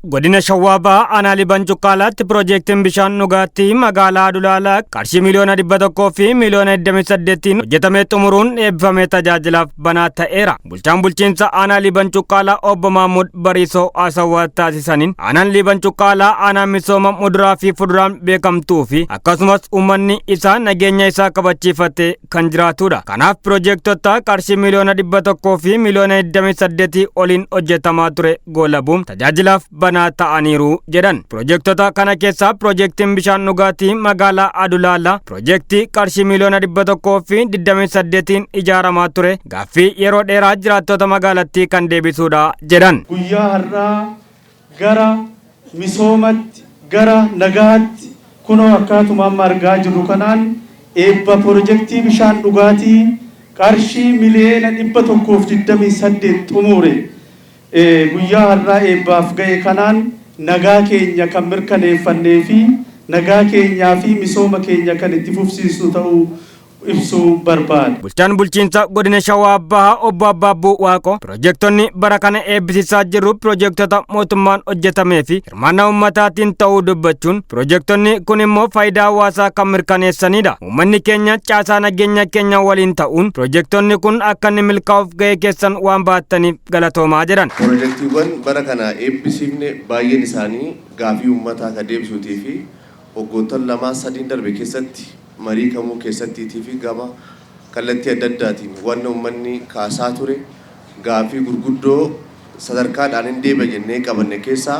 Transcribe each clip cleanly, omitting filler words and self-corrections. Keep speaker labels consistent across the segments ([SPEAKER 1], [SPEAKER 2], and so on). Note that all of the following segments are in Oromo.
[SPEAKER 1] Godina Shawaa Bahaa Aanaa Liban Cuqqaalaatti piroojeektiin bishaan dhugaatii magaalaa Adulaalaa qarshii miliyoona 100 fi miliyoona 28 hojjetamee xumuruun eebbifamee tajaajilaaf banaa ta'eera. Bulchaan bulchiinsa Aanaa Liban Cuqqaalaa Obbo Mahmud Bariisoo haasawaa taasisaniin, aanaan Liban Cuqqaalaa aanaa misooma muduraa fi fuduraan beekamtuu fi akkasumas uummanni isaa nageenya isaa kabachiifatee kan jiraatudha. Kanaaf piroojeektota qarshii miliyoona 100 fi miliyoona 28 oliin hojjetamaa ture goolabuun tajaajilaaf banaa ta'aniiru jedhan. Piroojeektota kana keessaa piroojeektiin bishaan dhugaatii magaalaa Adulaalaa piroojeektii qarshii miliyoona 128 ijaaramaa ture gaaffii yeroo dheeraa jiraattota magaalattii kan deebisuudha jedhan.
[SPEAKER 2] Guyyaa har'aa gara misoomatti, gara nagaatti, kunoo akkaatuma amma argaa jirru kanaan eebba piroojeektii bishaan dhugaatii qarshii miliyoona 128 xumure guyyaa har'aa eebbaaf ga'e kanaan nagaa keenya kan mirkaneeffannee fi nagaa keenyaa fi misooma keenya kan itti fufsiisnu ta'uu ibsuu barbaada.
[SPEAKER 1] Bulchaan bulchiinsa godina Shawaa Bahaa Obbo Abbaabbuu Waaqoo piroojeektonni bara kana eebbisiisaa jirru piroojeektota mootummaan hojjetamee fi hirmaannaa uummataatiin ta'uu dubbachuun, piroojeektonni kun immoo faayidaa hawaasaa kan mirkaneessanidha. Uummanni keenya caasaa nageenya keenya waliin ta'uun piroojeektonni kun akka inni milkaa'uuf ga'ee keessan waan baattaniif galatoomaa jedhan.
[SPEAKER 3] Piroojeektiiwwan bara kana eebbisiifne baay'een isaanii gaafii uummataa kan deebisuutii fi waggoottan 2-3 darbe keessatti marii kamuu keessattiitii fi gama kallattii adda addaatiin wanna uummanni kaasaa ture gaafii gurguddoo sadarkaadhaan hin deebi'a jennee qabanne keessaa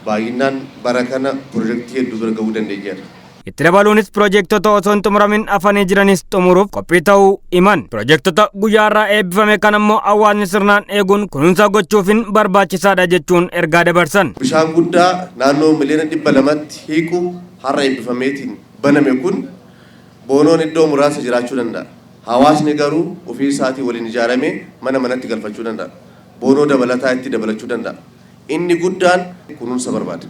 [SPEAKER 3] baay'inaan bara kana piroojeektii hedduu bira gahuu dandeenyeerra.
[SPEAKER 1] Itti dabaluunis piroojeektota osoo hin xumuramin hafanii jiranis xumuruuf qophii ta'uu himan. Piroojeektota guyyaa irraa eebbifame kan ammoo hawaasni sirnaan eeguun kunuunsa gochuufin barbaachisaadha jechuun ergaa dabarsan.
[SPEAKER 3] Bishaan guddaa naannoo miliyoona 200tti hiiku har'a eebbifameetiin baname kun boonoon iddoo muraasa jiraachuu danda'a. Hawaasni garuu ofii isaatii waliin ijaaramee mana manatti galfachuu danda'a. Boonoo dabalataa itti dabalachuu danda'a. Inni guddaan kunuunsa barbaada.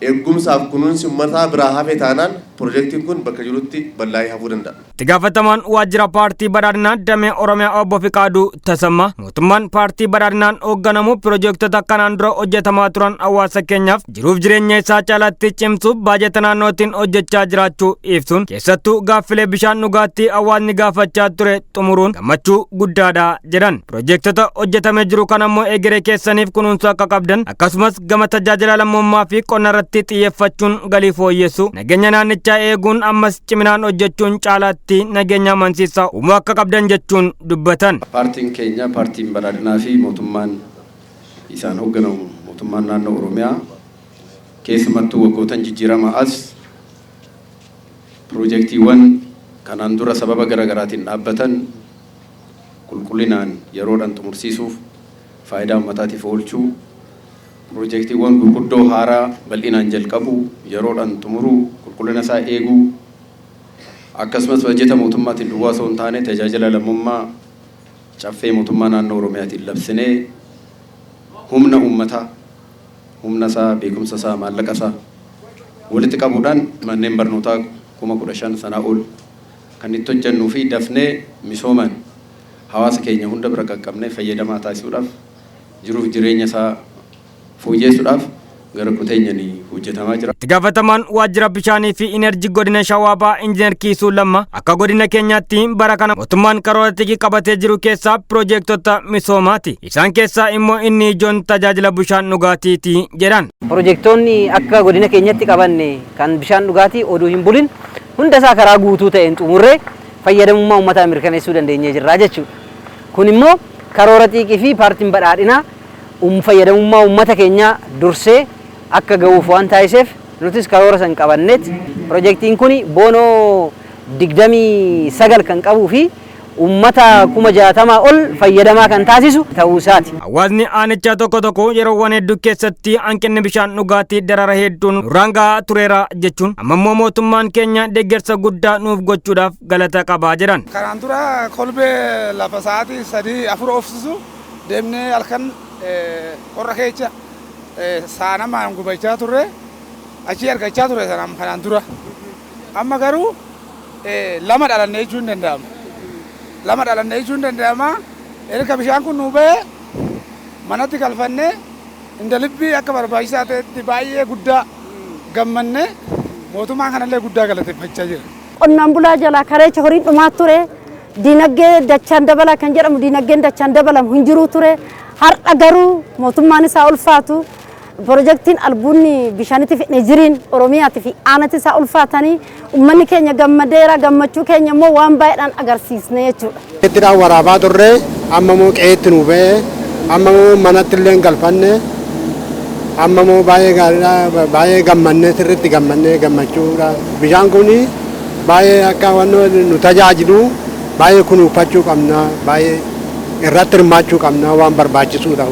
[SPEAKER 3] Eegumsaaf kunuunsi uummataa biraa hafe taanaan piroojeektiin kun bakka jirutti bal'aa'ee hafuu danda'a.
[SPEAKER 1] Itti gaafatamaan waajjira paartii badhaadhinaa damee Oromiyaa Obbo Fiqaaduu Tasammaa mootummaan paartii badhaadhinaan hoogganamu piroojeektota kanaan dura hojjetamaa turan hawaasa keenyaaf jiruuf jireenya isaa caalaatti cimsuuf baajata naannootiin hojjechaa jiraachuu ibsuun, keessattuu gaaffilee bishaan dhugaatii hawaasni gaafachaa ture xumuruun gammachuu guddaadha jedhan. Piroojeektota hojjetamee jiru kan ammoo egeree keessaniif kunuunsuu akka qabdan, akkasumas gama tajaajila lammummaa fi qonna irratti xiyyeeffachuun galii fooyyessu, nageenya naannichaa eeguun ammas ciminaan hojjechuun caalaatti nageenya amansiisaa uumuu akka qabdan jechuun dubbatan.
[SPEAKER 4] Paartiin keenya, paartiin badhaadhinaa fi mootummaan isaan hoogganamu, mootummaan naannoo Oromiyaa, keessumattuu waggootan jijjiirama as piroojeektiiwwan kanaan dura sababa garaagaraatiin dhaabbatan qulqullinaan yeroodhaan xumursiisuuf, faayidaa uummataatiif oolchuu, piroojeektiiwwan gurguddoo haaraa bal'inaan jalqabuu, yeroodhaan xumuruu, qulqullina isaa eeguu, akkasumas bajeta mootummaatiin duwwaa osoo hin taane tajaajila lammummaa caffee mootummaa naannoo Oromiyaatiin labsinee humna uummataa, humna isaa, beekumsa isaa, maallaqa isaa walitti qabuudhaan manneen barnootaa 15,000 sanaa ol kan itti hojjennuu fi dafnee misoomaan hawaasa keenya hunda bira qaqqabnee fayyadamaa taasisuudhaaf, jiruuf jireenya isaa fooyyessuudhaaf gara kuteenyaan hojjetamaa jira.
[SPEAKER 1] Itti gaafatamaan waajjira bishaanii fi inerjii godina Shawaa Bahaa Injiinar Kiisuu Lamma akka godina keenyaatti bara kana mootummaan karoora xiqqii qabatee jiru keessaa piroojeektota misoomaati. Isaan keessaa immoo inni ijoon tajaajila bishaan dhugaatiiti jedhan.
[SPEAKER 5] Piroojeektoonni akka godina keenyatti qabanne kan bishaan dhugaatii oduu hin bulin hunda isaa karaa guutuu ta'een xumurree fayyadamummaa uummataa mirkaneessuu dandeenyee jirra jechuudha. Kun immoo karoora xiiqii fi paartiin badhaadhinaa fayyadamummaa uummata keenyaa dursee akka ga'uuf waan taasiseef, nutis karoora san qabanneet piroojeektiin kun boonoo 29 kan qabuu fi uummata 60,000 ol fayyadamaa kan taasisu ta'uu isaati.
[SPEAKER 1] Hawaasni aanichaa tokko tokko yeroowwan hedduu keessatti hanqinni bishaan dhugaatii darara hedduun nurraan gahaa tureera jechuun, amma immoo mootummaan keenya deeggarsa guddaa nuuf gochuudhaaf galata qabaa jedhan.
[SPEAKER 6] Kanaan dura kolbee lafa sa'aatii 3-4 oofsisu deemnee halkan qorra keessa saanamaan gubachaa turre, achii argachaa ture sanaan kanaan dura. Amma garuu lama dhalanne jechuun hin danda'ama. Lama dhalanne jechuun hin danda'ama. Erga bishaan kun nuu ba'e manatti galfannee Indalibbii akka barbaachisaa ta'etti baay'ee guddaa gammannee mootummaa kanallee guddaa galateeffachaa jira.
[SPEAKER 7] Qonnaan bulaa jalaa kareecha horiin dhumaa ture. Diinagdee dachaan dabalaa kan jedhamu diinagdeen dachaan dabalamu hin jiru ture. Har'a garuu mootummaan isaa ulfaatu pirojektiin albuunni bishaanitti fidne jiriin Oromiyaatii fi aanatti isaa ulfaatanii uummanni keenya gammadeera, gammachuu keenya immoo waan baay'eedhaan agarsiisne jechuudha.
[SPEAKER 8] Ittidhaan waraabaa turre, amma immoo qe'eetti nu ba'e, amma immoo manatti illee hin galfanne, amma immoo baay'ee gaariidha, baay'ee gammannee, sirriitti gammannee gammachuudha. Bishaan kun baay'ee akka waan nu tajaajilu baay'ee kunuunfachuu qabna, baay'ee irratti hirmaachuu qabna, waan barbaachisuudha.